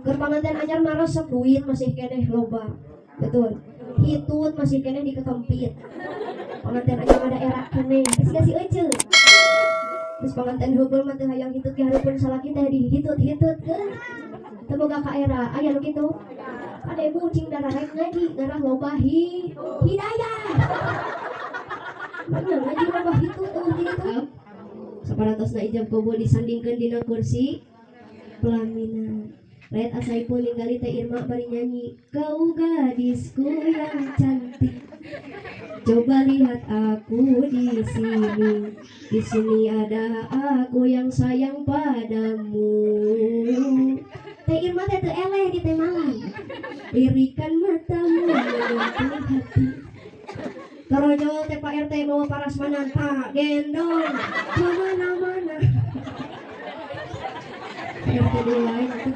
Keur panganten anyar mah resep, duit masih keneh loba. Betul. Hitut masih keneh dikekempit. Panganten anyar mah daerah keneh. Geus si ece. Terus panganten heubeul mah teu hayang hitut ge hareupeun salaki teh dihitut-hitutkeun. Teu boga kaera, aya nu kitu. Kade Bu, cing dararek ngaji ngarah loba hidayah. Mana ngaji loba hitut euweuh ti ditu. Saparantosna ijab kabul disandingkeun dina kursi pelaminan. Red Asaipul ningali Teh Irma bari nyanyi, "Kau gadisku yang cantik, coba lihat aku di sini. Di sini ada aku yang sayang padamu." Teh Irma teh teu eleh di teh malam. Lirikan matamu menyentuh hati. Torojol teh Pak RT bawa parasmanan, tak gendong kemana-mana. Pak RT dulu lain.